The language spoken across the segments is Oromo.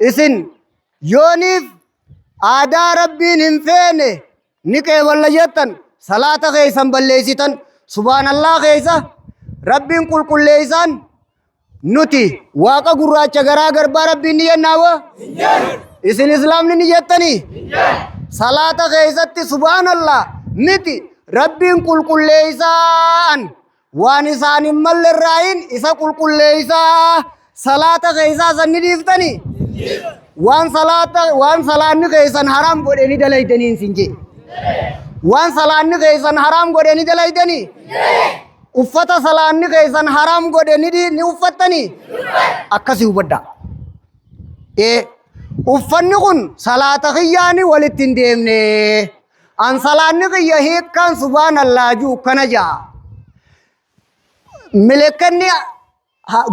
Isin yooniif aadaa Rabbiin hin feene ni qeeballa jettan, salaata keessan balleessitan, subhaanallaa keessa Rabbiin qulqulleessaan nuti waaqa gurraacha garaa garbaa Rabbiin ni jennaa boo? Isin islaamni ni jettanii? Salaata keessatti subhaanallaa miti, Rabbiin qulqulleessaan waan isaan hin malle irraayin isa qulqulleessaa, salaata keessaa san ni dhiiftanii? Waan salaata, waan salaanni keessan haraam godhe ni dalaydanii sin jee. Waan salaanni keessan haraam godhe ni dalaydanii? Uffata salaanni keessan haraam godhe ni uffattanii? Akkasii hubadhaa. Ee, uffanni kun salaata kiyyaani walitti hin deemne. An salaanni kiyya hiikkaan subhaanallaa jiru kana ja'a. Milekkanni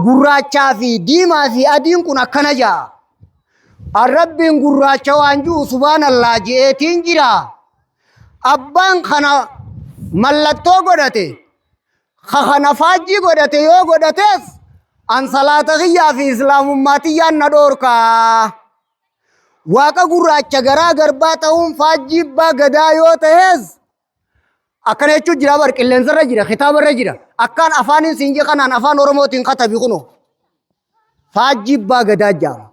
gurraachaa fi diimaa fi adiin kun akkana ja'a. An Rabbiin gurraacha waan jiru subhaanallaa je'eetiin jira. Abbaan kana mallattoo godhate, ka kana faajjii godhate yoo godhates, an salaata kiyyaa fi islaamummaa tiyyaan na dhoorkaa. Waaqa gurraacha garaa garbaa ta'uun faajjii abbaa gadaa yoo ta'es, akkana jechuun jira bar, qilleensarra jira, kitaabarra jira. Akkaan afaaniin siin jee kanaan afaan Oromootiin katabi kunoo. Faajjii abbaa gadaa jaama.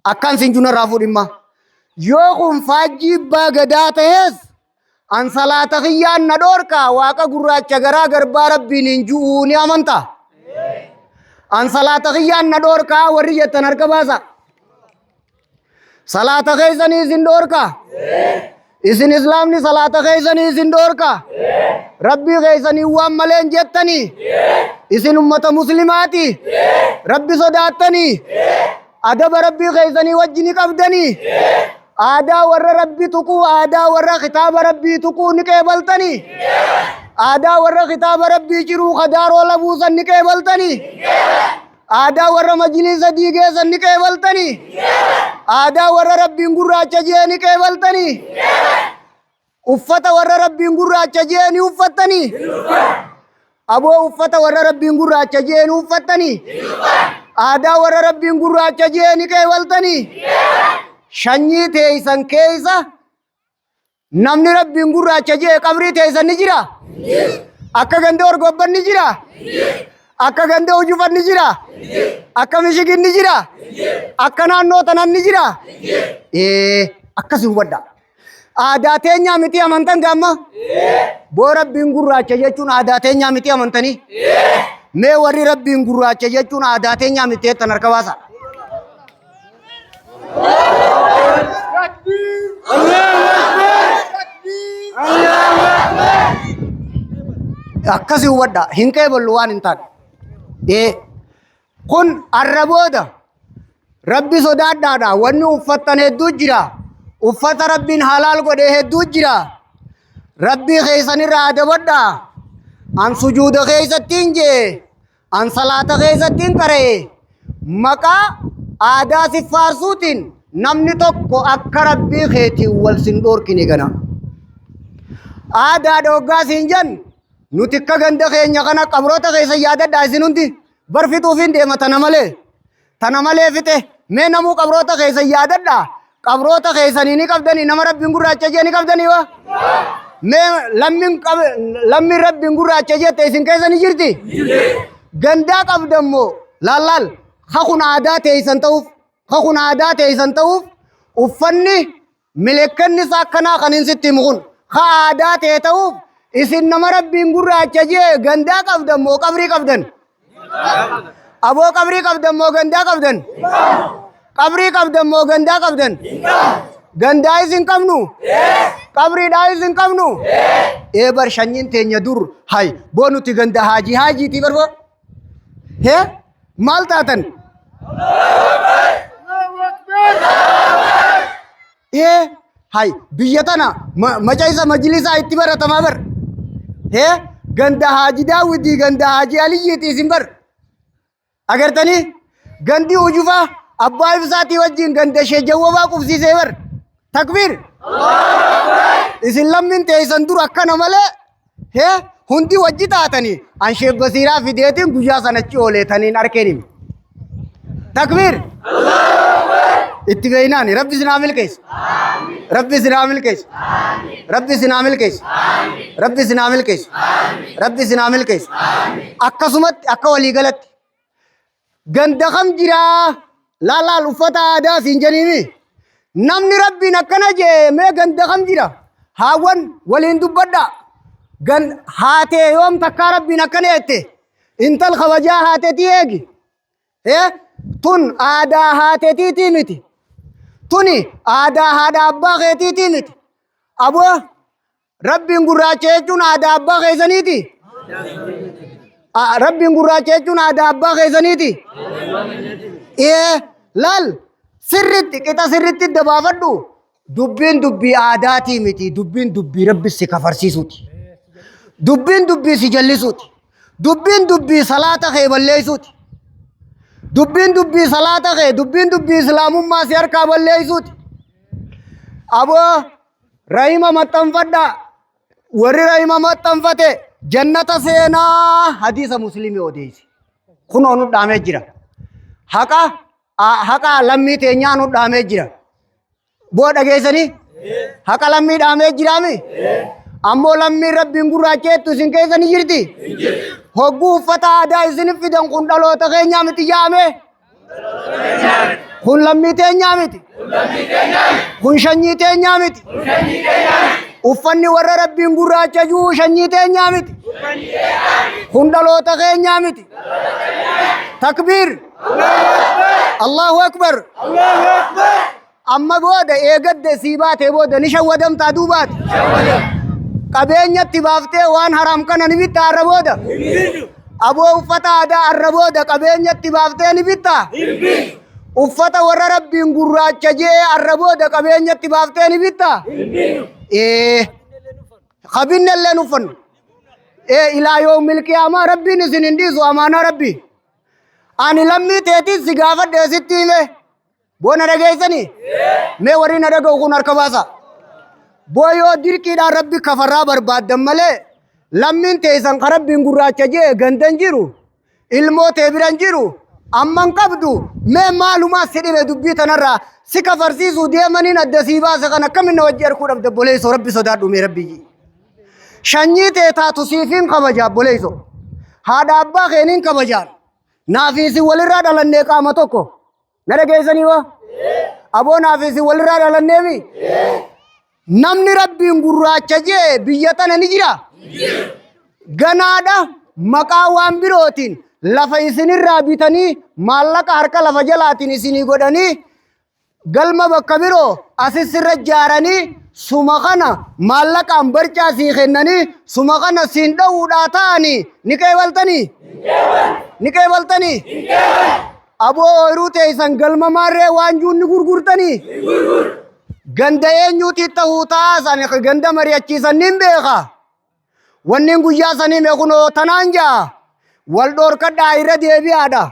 Akkaan siin junarraa fuudhimma. Yoo kun faajjii abbaa gadaa ta'es, an salaata kiyyaan na dhoorkaa, waaqa gurraacha garaa garbaa Rabbiin hin ju'uu ni amantaa? An salaata kiyyaan na dhoorkaa warri jettan harka baasa. Salaata keessanii isin dhoorkaa? Isin islaamni salaata keessanii isin dhoorkaa? Rabbii keessanii waan malee hin jettanii? Isin ummata muslimaati? Rabbi sodaattanii? Adaba Rabbii keessanii wajji ni qabdanii? Aadaa warra Rabbi tuquu, aadaa warra kitaaba Rabbii tuquu ni qeebaltanii? Aadaa warra kitaaba Rabbii ciruu kadaaroo labuusan ni qeebaltanii? Aadaa warra majliisa diigeessan ni qeebaltanii? Aadaa warra Rabbiin gurraacha jee ni qeebaltanii? Uffata warra Rabbiin gurraacha jee ni uffattanii? Aboo, uffata warra Rabbiin gurraacha jee ni uffattanii? Aadaa warra Rabbiin gurraacha jee ni qeebaltanii? Shanyii teeysan keeysa namni Rabbiin gurraacha jee qabrii teeysan ni jira? Akka ganda orgobban ni jira? Akka ganda hujufan ni jira? Akka mishigin ni jira? Akka naannoo tanan ni jira? Ee, akkasi hubadha. Aadaa teenyaa miti amantan gaamma? Boo, Rabbiin gurraacha jechuun aadaa teenyaa miti amantanii? Mee warri Rabbiin gurraacha jechuun aadaa teenyaa miti jettan harka baasa. Akkasi hubadha. Hin qeeballu waan hin taane. Ee, kun arra booda Rabbi sodaadhaadha. Wanni uffattan hedduu jira. Uffata Rabbiin halaal godhe hedduu jira. Rabbii keessanirraa adabadha. An sujuuda keessattiin jee. An salaata keessattiin qara'e. Maqaa aadaa si faarsuutiin namni tokko akka Rabbii keetiin wal sin dhoorkine gana. Aadaa dhoggaa siin jan nuti akka ganda keenya kana qabroota keessa yaadadhaa, isin hundi bar fixuufiin deema tana malee. Tana malee fixe. Mee namuu qabroota keessa yaadadhaa. Qabroota keessanii ni qabdanii? Nama Rabbiin gurraacha jee ni qabdanii wa? Mee lammiin Rabbiin gurraacha jette isin keessa ni jirti? Gandaa qabdammoo laal ha kun aadaa teessan ta'uuf, ha kun aadaa teessan ta'uuf, uffanni milekkanni isaa akkanaa kan hin sitti himu kun ha aadaa ta'e ta'uuf, isin nama Rabbiin gurraacha jee gandaa qabdan moo qabrii qabdan? Aboo, qabrii qabdan moo gandaa qabdan? Qabrii qabdan moo gandaa qabdan? Gandaa isin qabnu? Qabriidhaa isin qabnu? Ee bar, shanyiin teenya dur hay boo nuti ganda haajii haajiitii bar boo. Hee, maal taatan? Ee hay, biyya tana maca isa majlisaa itti baratamaa bar. Hee, Ganda Haaji Daawwitii ganda Haaji Aliyyiiti isin bar. Agartanii? Gandi Ujufaa abbaa ibsaatii wajjin ganda Shee Jawwabaa qubsiisee bar. Takbiir! Isin lammiin teessan dur akkana malee hee hundi wajji taatanii an Sheek Basiiraa fideetiin guyyaa sanachi ooleetaniin arkeen hime. Takbiir! Itti beeynaani Rabbi isin haa milkeessu. Rabbi isin haa milkeessu. Rabbi isin haa milkeessu. Rabbi isin haa milkeessu. Rabbi isin haa milkeessu. Akkasumatti akka waliigalatti ganda kam jiraa laalaal uffata aadaa siin jeniimi. Namni Rabbiin akkana jee mee ganda kam jira? Haawwan waliin dubbadhaa. Gan haatee yoom takkaa Rabbiin akkana jette? Intal kabajaa haatetii eegi. Tun aadaa haateetiitii miti. Tuni aadaa haadha abbaa keetiitii miti. Aboo Rabbiin gurraacha jechuun aadaa abbaa keessaniiti. Rabbiin gurraacha jechuun aadaa abbaa keessaniiti. Ee laal sirritti qixa sirritti dabaafadhu. Dubbiin dubbii aadaatii miti. Dubbiin dubbii Rabbi si kafarsiisuuti. Dubbiin dubbii si jallisuuti. Dubbiin dubbii salaata kee balleessuuti. Dubbiin dubbii salaata kee, dubbiin dubbii islaamummaa si harkaa balleessuuti. Aboo rahima maxxanfadhaa. Warri rahima maxxanfate jannata seenaa hadiisa muslimii odeessi. Kunoo nu dhaamee jira. Haqa haqa lammii teenyaa nu dhaamee jira. Bu'a dhageessanii? Haqa lammii dhaamee jiraami? Ammoo lammiin rabbiin gurraacheettu isin keessa ni jirti? Hogguu uffata aadaa isin fidan kun dhaloota keenyaa miti jaame? Kun lammii teenyaa miti? Kun shanyii teenyaa miti? Uffanni warra rabbiin gurraacha jiru shanyii teenyaa miti? Kun dhaloota keenyaa miti? Takbiir! Allahu Akbar! Amma booda eegadde sii baatee booda ni shawwadamtaa duubaati. Qabeenyatti baaftee waan haraam kana ni bittaa har'a booda. Aboo uffata aadaa har'a booda qabeenyatti baaftee ni bittaa. Uffata warra rabbiin gurraacha jee har'a booda qabeenyatti baaftee ni bittaa. Ee qabinne illee uffannu. Ee ilaa yoomil qiyaamaa rabbiin isin hin dhiisu amaanaa rabbii. Ani lammii teetiin si gaafadhe sitti hime. Boo na dhageessanii? Mee warri na dhaga'u kun harka baasa. Boo yoo dirqiidhaan rabbi kafarraa barbaaddan malee lammiin teessan ka rabbiin gurraacha jee gandan jiru ilmoo tee biran jiru amman qabdu mee maalumaa si dhibe dubbii tanarraa si kafarsiisuu deemaniin adda sii baase kan akkamin na wajji arguu dhabde obboleessoo rabbi sodaadhu mee rabbi jii. Shanyii tee taatu siifiin kabaja obboleessoo. Haadha abbaa keeniin kabajaan. Naafi isin walirraa dhalannee qaama tokko. Na dhageessanii hoo? Aboo naafi isin walirraa dhalanneemi? Namni rabbiin gurraacha jee biyya tana ni jira? Ganaadha maqaa waan birootiin lafa isinirraa bitanii maallaqa harka lafa jalaatiin isinii godhanii galma bakka biroo asis sirra ijaaranii suma kana maallaqaan barcaa sii kennanii suma kana siin dha'uudhaa ta'anii ni qeebaltanii? Ni qeebaltanii? Aboo ooyiruu teessan galma maarree waan juun ni gurgurtanii? Ganda eenyuutii ta'uu taasan ganda mari'achiisan nin beeka. Wannin guyyaa sanii mee kunoo tanaan jaa wal dhoorkadhaa irra deebi'aadha.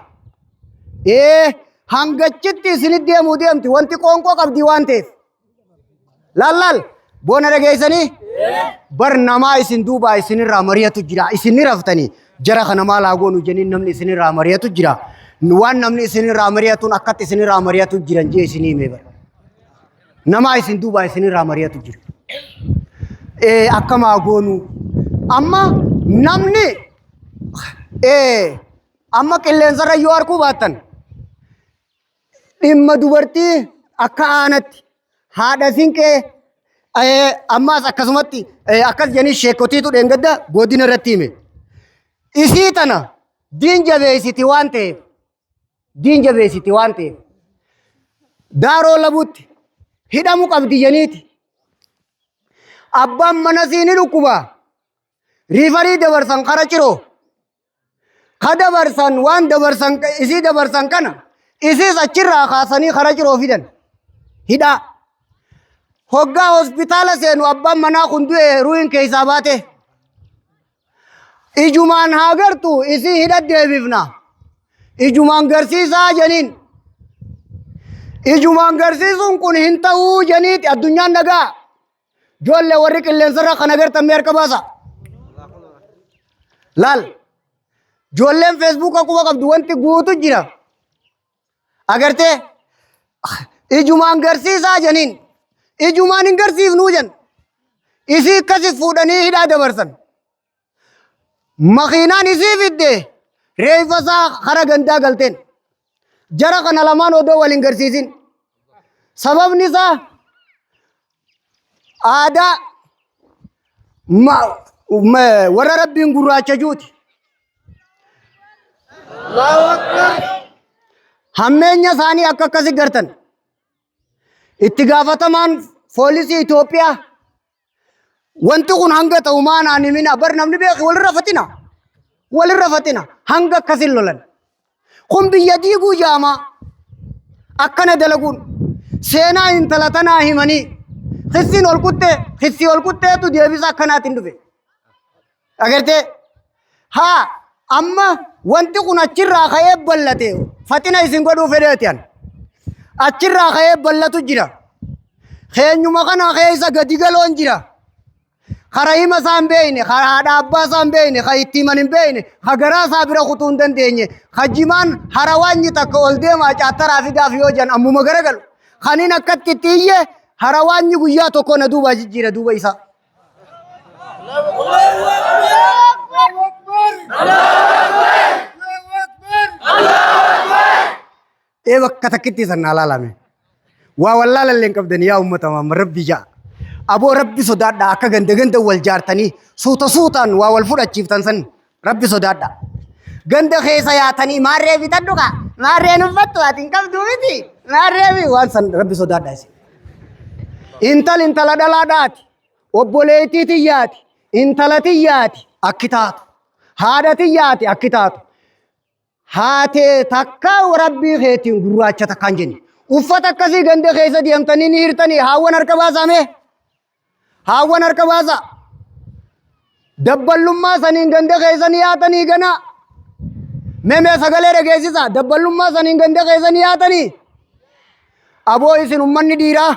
Ee hangachitti isinit deemuu deemti wanti qoonqoo qabdii waan ta'eef. Laal laal boona dhageessanii bar namaa isin duubaa isinirraa mari'atu jira isin ni raftanii jara kana maal haa goonu jeniin namni isinirraa mari'atu jira. Waan namni isinirraa mari'atuun akkatti isinirraa mari'atu jiran jee isinii himee bara. Namaa isin duubaa isinirraa mari'atu jira. Akkam haa goonu? Amma namni amma qilleensarra yoo arguu baattan dhimma dubartii akka aanatti haadha sinqee ammaas akkasumatti akkas jedhanii sheekotiitu dheengadda godina irratti hime. Isii tana diin jabeessiti waan ta'eef diin jabeessiti waan ta'eef daaroo labuutti hidhamu qabdi jeniiti. Abbaan mana sii ni dhukkuba. Riifarii dabarsan kara ciroo. Ka dabarsan waan dabarsan isii dabarsan kana isiis achirraa kaasanii kara ciroo fidan. Hidhaa. Hoggaa hospitaala seenu abbaan manaa kun du'e ruuhin keessaa baate. Ijumaan haa gartu isii hidha deebifna. Ijumaan garsiisaa janiin. Ijumaan garsiisuun kun hin ta'uu janiiti addunyaan nagaa. Ijoollee warri qilleensarra kana gartan mee harka baasa. Laal. Ijoolleen feesbuuka quba qabdu wanti guutu jira. Agartee ijumaan garsiisaa janiin. Ijumaan hin garsiifnuu jan. Isii akkasi fuudhanii hidhaa dabarsan. Makiinaan isii fidde reeffa isaa kara gandaa galteen. Jara kana lamaan odoo wal hin garsiisin. Sababni isaa aadaa warra rabbiin gurraacha juuti. Hammeenya isaanii akka akkasi gartan. Itti gaafatamaan poolisii Itoophiyaa wanti kun hanga ta'u maanaan himina bar namni beeku walirra faxina. Walirra faxina hanga akkasin lolan. Kun biyya diiguu jaamaa akkana dalaguun seenaa intala tanaa himanii kissiin ol kuttee kissii ol kutteetu deebisa akkanaatiin dhufe. Agartee? Haa amma wanti kun achirraa ka'ee ballate faxina isin godhuu fedheeti an. Achirraa ka'ee ballatu jira. Keenyuma kana keessa gadi galoon jira. Kara hima isaa hin beekne, kara haadha abbaa isaa hin beekne, ka itti himan hin beekne, ka garaa isaa bira kutuu hin dandeenye, ka jimaan harawaanyi takka ol deemaa caattaraa fidaaf yoo jedhan ammuma garagalu. Kanin akkatti itti iyye harawaanyi guyyaa tokko na duubaa jijjiira duuba isaa. Ee bakka takkitti san naa laalame. Waa wallaalallee hin qabdani yaa uummata maamma rabbi ja'a. Aboo rabbi sodaadhaa akka ganda ganda wal jaartanii suuta suutaan waa wal fudhachiiftan san rabbi sodaadhaa. Ganda keessa yaatanii maarree bitadhu kaa maarreen uffattu ati hin qabdu miti maarree bi waan san rabbi sodaadhaa isin. Intal intala dhalaadhaati obboleettii tiyyaati intala tiyyaati akki taatu haadha tiyyaati akki taatu Haatee takka rabbii keetiin gurraacha takkaan jenne. Uffata akkasii ganda keessa deemtanii ni hirtanii haawwan harka baasaa mee? Haawwan harka baasaa. Dabballummaa saniin ganda keessa ni yaatanii ganaa. Mee mee sagalee dhageessisaa dabballummaa saniin ganda keessa ni yaatanii. Aboo isin ummanni dhiiraa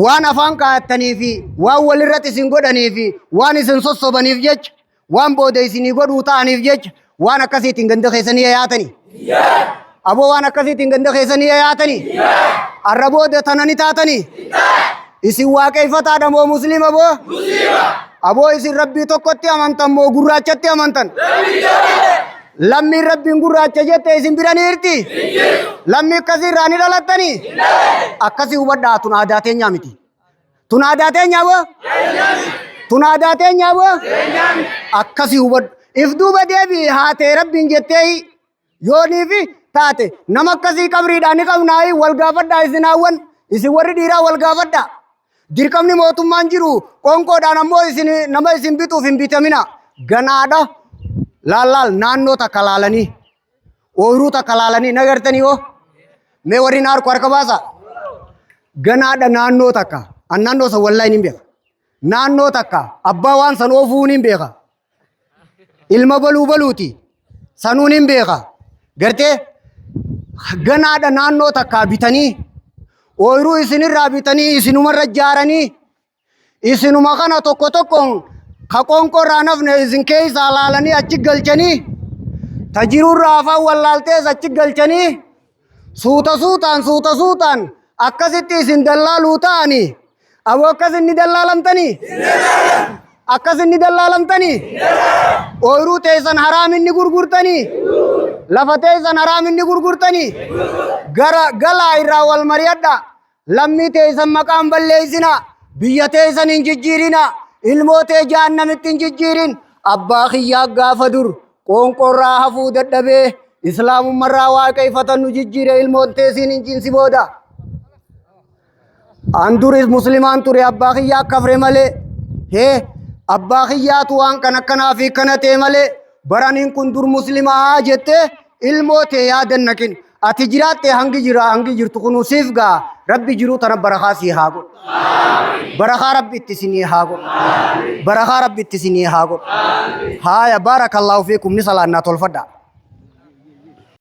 waan afaan kaa'attanii fi waan walirratti isin godhanii fi waan isin sossobaniif jecha waan booda isinii godhuu ta'aniif jecha waan akkasiitiin ganda keessanii yaatanii. Aboo waan akkasiitiin ganda keessanii yaatanii. Arra booda tana ni taatanii. Isin waaqeeffataadha moo musliima boo? Aboo isin rabbii tokkotti amantan moo gurraachatti amantan? Lammiin rabbiin gurraacha jette isin bira ni jirti? Lammii akkasii irraa ni dhalattanii? Akkasii hubadhaa tun aadaa teenyaa miti. Tun aadaa teenyaa boo? Tun aadaa teenyaa boo? Akkasii hubadhu. If duuba deebi'i haatee rabbiin jettee yoonii fi taate nama akkasii qabriidhaa ni qabnaayi wal gaafadhaa isin haawwan isin warri dhiiraa wal gaafadhaa. Dirqamni mootummaan jiru qoonqoodhaan ammoo isin nama isin bituuf hin bitamina. Ganaadha. Laal laal naannoo takka laalanii ooyiruu takka laalanii nagartanii hoo mee warri na harku harka baasa. Ganaadha naannoo takka an naannoo san wallaahi hin beeka. Naannoo takka abbaa waan san oofuu hin beeka. Ilma baluu baluuti sanuun hin beeka. Gartee ganaadha naannoo takkaa bitanii ooyiruu isinirraa bitanii isinumarra ijaaranii isinuma kana tokko tokkoon ka qoonqoorraa nafne isin keessaa laalanii achi galchanii ta jiruurraa afaan wallaaltees achi galchanii suuta suutaan suuta suutaan akkasitti isin dallaaluu ta'anii aboo akkas inni dallaalamtanii akkas inni dallaalamtanii ooyiruu teessan haraam inni gurgurtanii lafa teessan haraam inni gurgurtanii gara galaa irraa wal mari'adha Lammii teessan maqaan balleessinaa. Biyya teessan hin jijjiirinaa. Ilmoo tee jahannamitti hin jijjiirin. Abbaa kiyyaa gaafa dur qoonqoorraa hafuu dadhabee islaamummarraa waaqeeffatan nu jijjiire ilmoon teessiin hin jinsi booda. An duris muslimaan ture abbaa kiyyaa kafre malee. Hee abbaa kiyyaatu waan kan akkanaa fi kana ta'e malee baraniin kun dur muslimaa jettee ilmoo tee yaadan naqin. Ati jiraatte hangi jira hangi jirtu kunuu siif ga'a. Rabbi jiruu tana barakaa sii haa godhu. Barakaa Rabbi itti isinii haa godhu. Barakaa Rabbi itti isinii haa godhu. Haaya baarakallaahu fiikum ni salaannaa tolfadhaa.